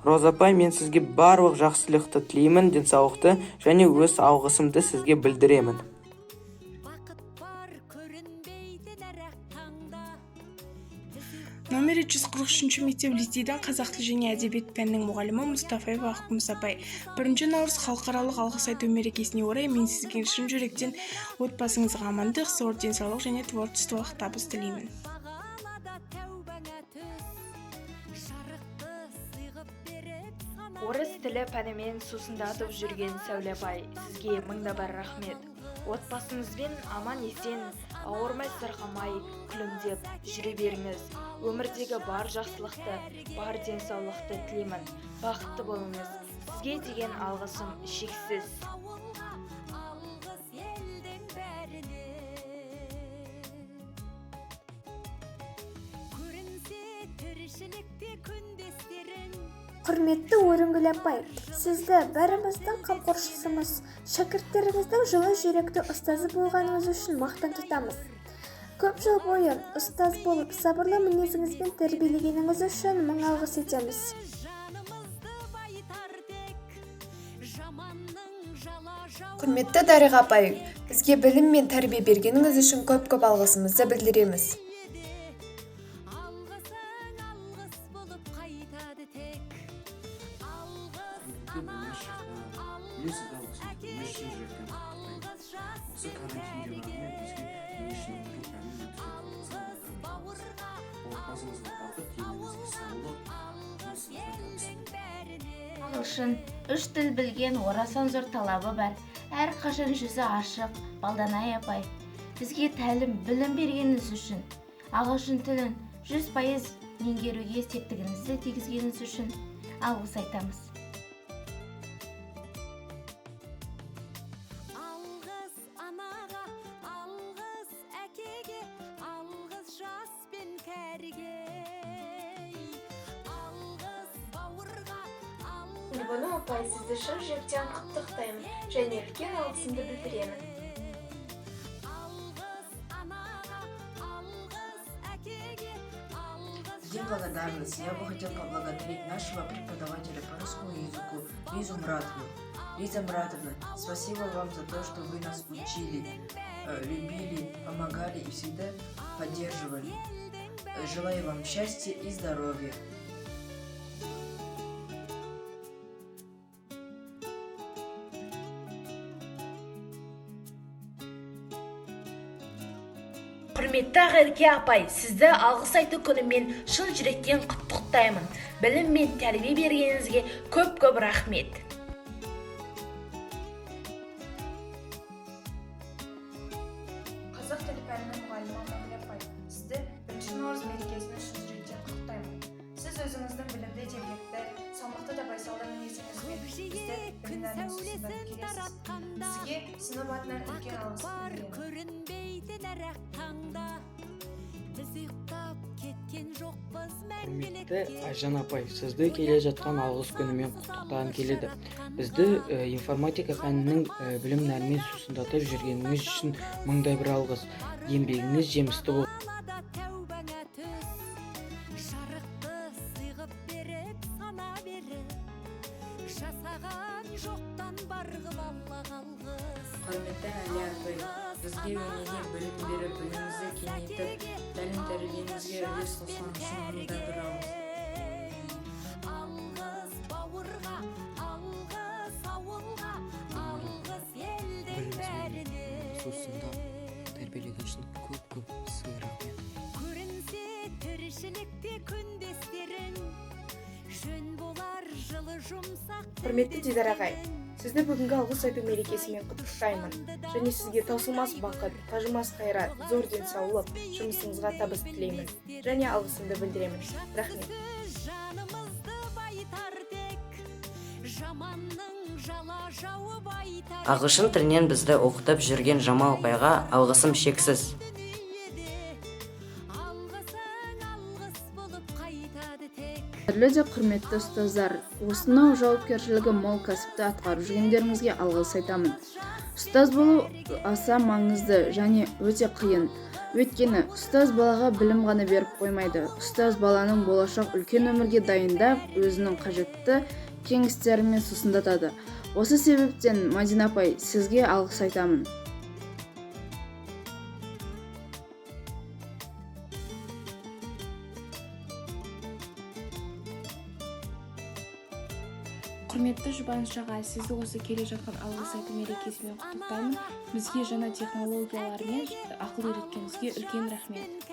Роза апай, мен сізге барлық жақсылықты тілеймін, денсаулықты және өз алғысымды сізге білдіремін. Бақыт бар көрінбейтін әр таңда. Номері 143 мектеп лицейдің қазақ тілі және әдебиет пәнінің мұғалімі Мұстафаева Ақкүміс апай. 1 наурыз халықаралық алғыс айту мерекесіне орай мен сізге шын жүректен отбасыңызға амандық, зор денсаулық және творчестволық табыс тілеймін. Бағалада тәубаңа түс, жарықты сыйғып беріп сана. Орыс тілі пәнімен сусындатып жүрген Сәуле апай, сізге мың да бір рахмет. Отбасыңызбен аман есен ауырмай сырқамай күлімдеп жүре беріңіз. Өмірдегі бар жақсылықты, бар денсаулықты тілеймін. Бақытты болыңыз. Сізге деген алғысым шексіз. Ауылға алғыс, елдің бәріне. Көрінсе тіршілікте күндестерің. Құрметті Өрінгүл апай, сізді бәріміздің қамқоршысымыз, шәкірттеріміздің жылы жүректі ұстазы болғаныңыз үшін мақтан тұтамыз. Көп жыл бойы ұстаз болып, сабырлы мінезіңізбен тәрбиелегеніңіз үшін мың алғыс етеміз. Жанымызды байытар тек жаманның жала жау. Құрметті Дариға апай, бізге білім мен тәрбие бергеніңіз үшін көп-көп алғысымызды білдіреміз. Алғысың алғыс болып қайтады тек. Алғыс Құрметті анаға, мен сізді алғыс алғысымызбен шын әкеге, жүректен құттықтаймын. Алғыс жас Осы пен карантин кәріге, рағмен бізге дене шынықтыру пәнін алғыс өткізіп бауырға, отбасыңызға бақыт, алғыс еліңізге ауылға, саулық, алғыс жұмысыңызға табыс. Елдің бәріне. Ағылшын, үш тіл білген, орасан зор талабы бар, әрқашан жүзі ашық Балданай апай, бізге тәлім білім бергеніңіз үшін, ағылшын тілін 100% меңгеруге септігіңізді тигізгеніңіз үшін алғыс айтамыз. Алғыс анаға, алғыс әкеге, алғыс жас пен кәріге, алғыс бауырға, алғыс Гүлбану апай, сізді шын жүректен құттықтаймын және үлкен алғысымды білдіремін. Алғыс анаға, алғыс әкеге, алғыс День жас пен благодарности. Я бы хотел поблагодарить нашего преподавателя по русскому языку Лизу Муратовну. Лиза Муратовна, спасибо вам за то, что вы нас учили, любили, помогали и всегда поддерживали. Желаю вам счастья и здоровья. Құрметті Ақерке апай, сізді алғыс айту күнімен шын жүректен құттықтаймын. Білім мен тәрбие бергеніңізге көп көп рахмет. Қазақ тілі пәнінің мұғалімі Амангүл апай, сізді 1 наурыз мерекесімен шын жүректен құттықтаймын. Сіз өзіңіздің білімді де бекті, салмақты да байсалды мінезіңізбен Көк бізді жиек білім күн нәрімен сәулесін сусындатып келесіз. таратқанда. Сізге сынып атынан үлкен Бақыт алғыс бар білдіремін. көрінбейтін әр ақ таңда. Біз ұйықтап кеткен жоқпыз Құрметті мәңгілікке. Айжан апай, сізді келе жатқан алғыс күнімен құттықтағым келеді. Бізді информатика пәнінің білім нәрімен сусындатып жүргеніңіз үшін мыңда бір алғыс. Еңбегіңіз жемісті болсын. Далада тәубаңа түс, жарықты сыйғып беріп сана беріп, жасаған жоқтан бар ғып Аллаға алғыс. Құрметті Әлия апай, бізге өнеге білім беріп, білімімізді кеңейтіп, тәлім тәрбиемізге үлес қосқан үшін мың да бір алғыс. Алғыс бауырға, алғыс ауылға, алғыс елдің бәріне. Сусындап тәрбиелеген үшін көп-көп сізге рахмет. Көрінсе тіршілікте күндестерің, жөн болар жылы жұмсақ Құрметті Дидар ағай, сізді бүгінгі алғыс айту мерекесімен құттықтаймын және сізге таусылмас бақыт, қажымас қайрат, зор денсаулық, жұмысыңызға табыс тілеймін және алғысымды білдіремін. Рахмет. Сөз жанымызды байытар тек, жаманның жала жауы байтар. Ағылшын тілінен бізді оқытып жүрген Жамал апайға алғысым шексіз. Дүниеде алғысың алғыс болып қайтады тек. Қадірлі де құрметті ұстаздар, осынау жауапкершілігі мол кәсіпті атқарып жүргендеріңізге алғыс айтамын. Ұстаз болу аса маңызды және өте қиын. Өйткені ұстаз балаға білім ғана беріп қоймайды. Ұстаз баланың болашақ үлкен өмірге дайындап, өзінің қажетті кеңестерімен сусындатады. Осы себептен, Мадина апай, сізге алғыс айтамын. Құрметті Жұбаныш аға, сізді осы келе жатқан Алғыс айту мерекесімен құттықтаймын. Бізге жаңа технологиялармен ақыл үйреткеніңізге үлкен рахмет.